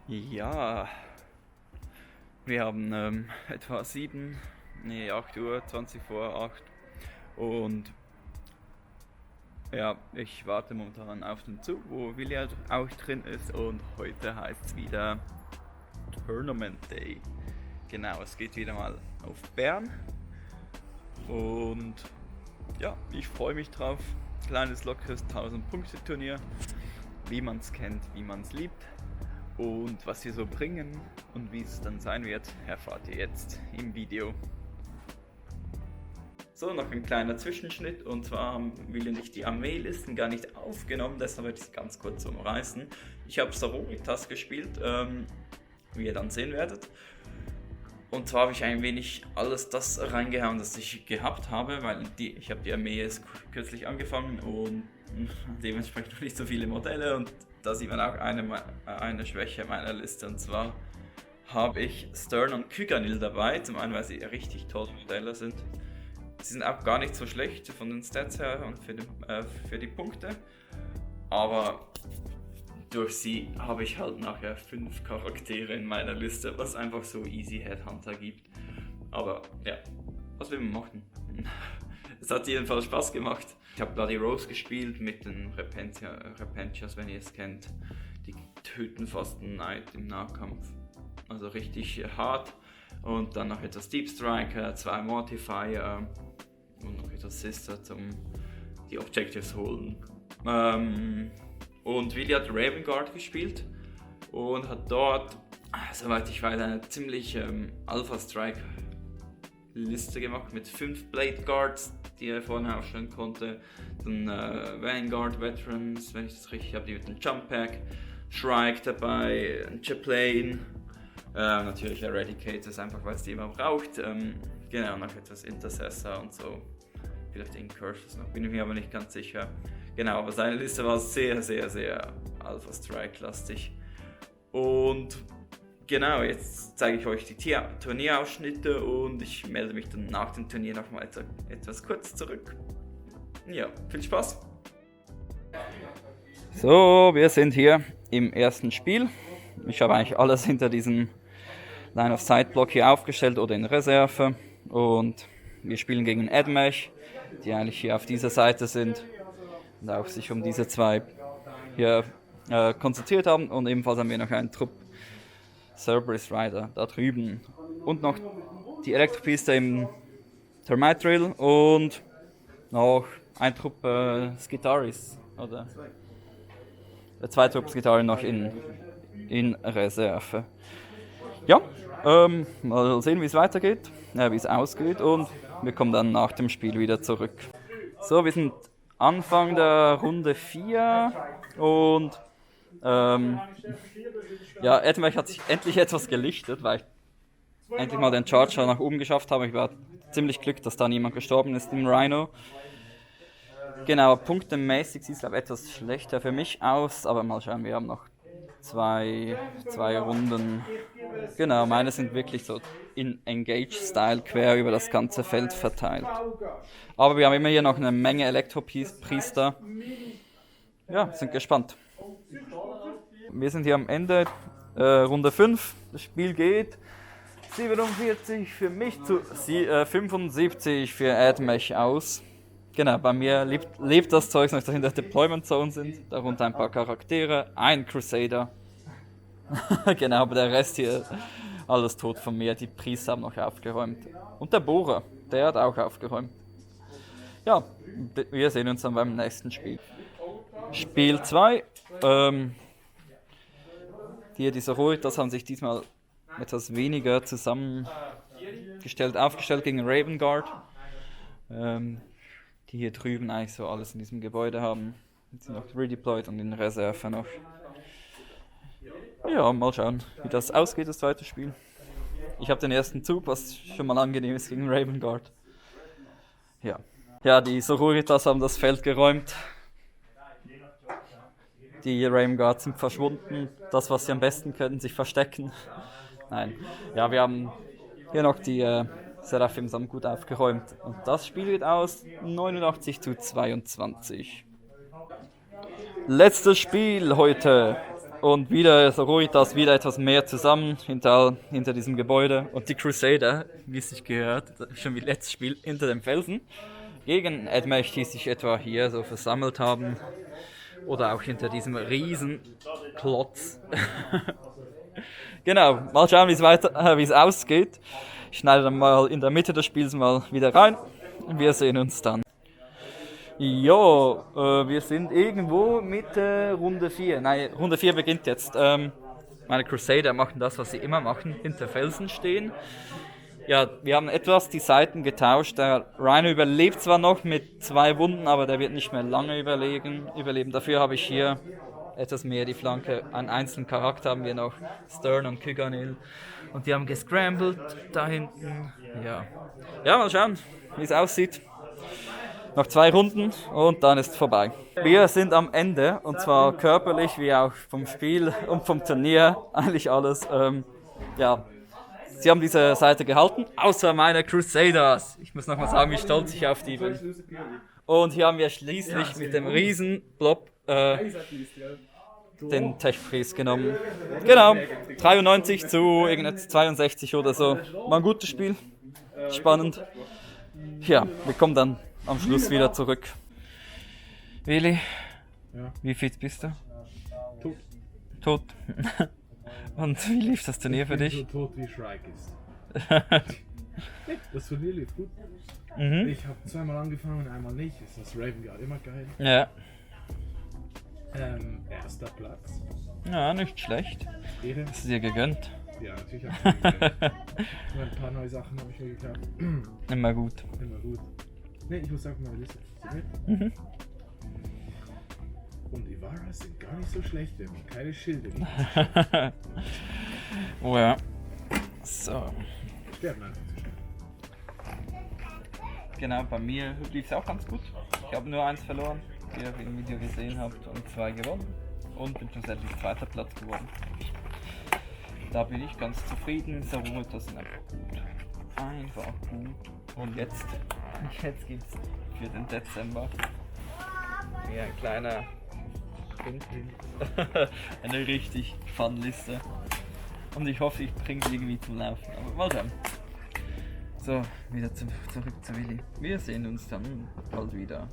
Ja, wir haben etwa 8 Uhr, 20 vor 8 und ja, ich warte momentan auf den Zug, wo Willi auch drin ist und heute heißt es wieder Tournament Day. Genau, es geht wieder mal auf Bern und ja, ich freue mich drauf. Kleines, lockeres 1000-Punkte-Turnier, wie man es kennt, wie man es liebt. Und was wir so bringen und wie es dann sein wird, erfahrt ihr jetzt im Video. So, noch ein kleiner Zwischenschnitt, und zwar haben Willi und ich die Armeelisten gar nicht aufgenommen, deshalb werde ich es ganz kurz umreißen. Ich habe Sororitas gespielt, wie ihr dann sehen werdet. Und zwar habe ich ein wenig alles das reingehauen, das ich gehabt habe, weil ich habe die Armee jetzt kürzlich angefangen und dementsprechend noch nicht so viele Modelle, und da sieht man auch eine Schwäche meiner Liste, und zwar habe ich Stern und Kyganil dabei, zum einen weil sie richtig tolle Modelle sind. Sie sind auch gar nicht so schlecht von den Stats her und für die Punkte, aber durch sie habe ich halt nachher 5 Charaktere in meiner Liste, was einfach so easy Headhunter gibt. Aber ja, was will man machen? Es hat jedenfalls Spaß gemacht. Ich habe Bloody Rose gespielt mit den Repentias, wenn ihr es kennt. Die töten fast einen Knight im Nahkampf. Also richtig hart. Und dann noch etwas Deep Striker, 2 Mortifier und noch etwas Sister zum die Objectives holen. Und Willi hat Raven Guard gespielt und hat dort, soweit ich weiß, eine ziemlich Alpha Strike Liste gemacht mit 5 Blade Guards, die er vorne aufstellen konnte. Dann Vanguard Veterans, wenn ich das richtig habe, die mit dem Jump Pack, Shrike dabei, ein Chaplain, natürlich Eradicators, einfach weil es die immer braucht. Genau, noch etwas Intercessor und so. Vielleicht Incursions noch, bin ich mir aber nicht ganz sicher. Genau, aber seine Liste war sehr, sehr, sehr Alpha Strike lastig. Und genau, jetzt zeige ich euch die Turnierausschnitte und ich melde mich dann nach dem Turnier nochmal etwas kurz zurück. Ja, viel Spaß! So, wir sind hier im ersten Spiel. Ich habe eigentlich alles hinter diesem Line-of-Sight-Block hier aufgestellt oder in Reserve. Und wir spielen gegen Admech, die eigentlich hier auf dieser Seite sind und auch sich um diese zwei hier konzentriert haben. Und ebenfalls haben wir noch einen Trupp Cerberus Rider da drüben. Und noch die Elektropiste im Termite Drill und noch ein Trupp Skitaris, oder? Zwei Trupp Skitaris noch in Reserve. Ja, mal sehen, wie es weitergeht, wie es ausgeht, und wir kommen dann nach dem Spiel wieder zurück. So, wir sind Anfang der Runde 4 und ja, Admech hat sich endlich etwas gelichtet, weil ich endlich mal den Charger nach oben geschafft habe. Ich war ziemlich Glück, dass da niemand gestorben ist im Rhino. Genau, punktemäßig sieht es glaube ich etwas schlechter für mich aus, aber mal schauen, wir haben noch zwei Runden. Genau, meine sind wirklich so in Engage-Style quer über das ganze Feld verteilt. Aber wir haben immer hier noch eine Menge Elektropriester. Ja, sind gespannt. Wir sind hier am Ende, Runde 5. Das Spiel geht 47 für mich zu 75 für Admech aus. Genau, bei mir lebt das Zeug noch, dass in der Deployment Zone sind. Darunter ein paar Charaktere, ein Crusader. Genau, aber der Rest hier, alles tot von mir. Die Priester haben noch aufgeräumt. Und der Bohrer, der hat auch aufgeräumt. Ja, wir sehen uns dann beim nächsten Spiel. Spiel 2. Die Sororitas haben sich diesmal etwas weniger aufgestellt gegen Raven Guard. Die hier drüben eigentlich so alles in diesem Gebäude haben. Jetzt sind noch redeployed und in Reserve noch. Ja, mal schauen, wie das ausgeht, das zweite Spiel. Ich habe den ersten Zug, was schon mal angenehm ist gegen Raven Guard. Ja, die Sororitas haben das Feld geräumt. Die Raven Guard sind verschwunden. Das, was sie am besten können, sich verstecken. Nein. Ja, wir haben hier noch die Seraphims haben gut aufgeräumt. Und das Spiel geht aus 89 zu 22. Letztes Spiel heute. Und wieder Sororitas, wieder etwas mehr zusammen hinter diesem Gebäude. Und die Crusader, wie es sich gehört, schon wie letztes Spiel, hinter dem Felsen. Gegen Edmech, die sich etwa hier so versammelt haben. Oder auch hinter diesem riesen Klotz. Genau, mal schauen, wie es ausgeht. Ich schneide dann mal in der Mitte des Spiels mal wieder rein. Wir sehen uns dann. Jo, wir sind irgendwo mit Runde 4. Nein, Runde 4 beginnt jetzt. Meine Crusader machen das, was sie immer machen, hinter Felsen stehen. Ja, wir haben etwas die Seiten getauscht. Der Rhino überlebt zwar noch mit 2 Wunden, aber der wird nicht mehr lange überleben. Dafür habe ich hier etwas mehr die Flanke. Einen einzelnen Charakter haben wir noch, Stern und Kyganil. Und die haben gescrambled da hinten. Ja, mal schauen, wie es aussieht. Noch 2 Runden und dann ist vorbei. Wir sind am Ende, und zwar körperlich wie auch vom Spiel und vom Turnier, eigentlich alles. Sie haben diese Seite gehalten, außer meine Crusaders. Ich muss nochmal sagen, wie stolz ich auf die bin. Und hier haben wir schließlich mit dem riesen Blob den Tech-Freeze genommen. Genau, 93 zu 62 oder so. War ein gutes Spiel, spannend. Ja, wir kommen dann am Schluss wieder zurück. Willi, wie fit bist du? Tot. Und wie lief das Turnier für dich? Ich bin so tot wie Shrike ist. Das Turnier lief gut. Ich habe 2-mal angefangen, einmal nicht. Ist das Raven Guard immer geil. Ja. Erster Platz. Ja, nicht schlecht. Ehre. Hast du dir gegönnt? Ja, natürlich habe ich mir gegönnt. Ein paar neue Sachen habe ich mir gekauft. Immer gut. Immer gut. Ne, ich muss sagen, meine Liste funktioniert. Und Ivaras sind gar nicht so schlecht, wenn man keine Schilde gibt. Oh ja. So. Sterben einfach zu schnell. Genau, bei mir lief es auch ganz gut. Ich habe nur 1 verloren, wie ihr im Video gesehen habt, und 2 gewonnen. Und bin schlussendlich 2. Platz geworden. Da bin ich ganz zufrieden. Sororitas sind einfach gut. Einfach gut. Und jetzt gibt's für den Dezember hier ein kleiner eine richtig Fun-Liste. Und ich hoffe, ich bringe die irgendwie zum Laufen. Aber mal schauen. So, wieder zurück zu Willi. Wir sehen uns dann bald wieder.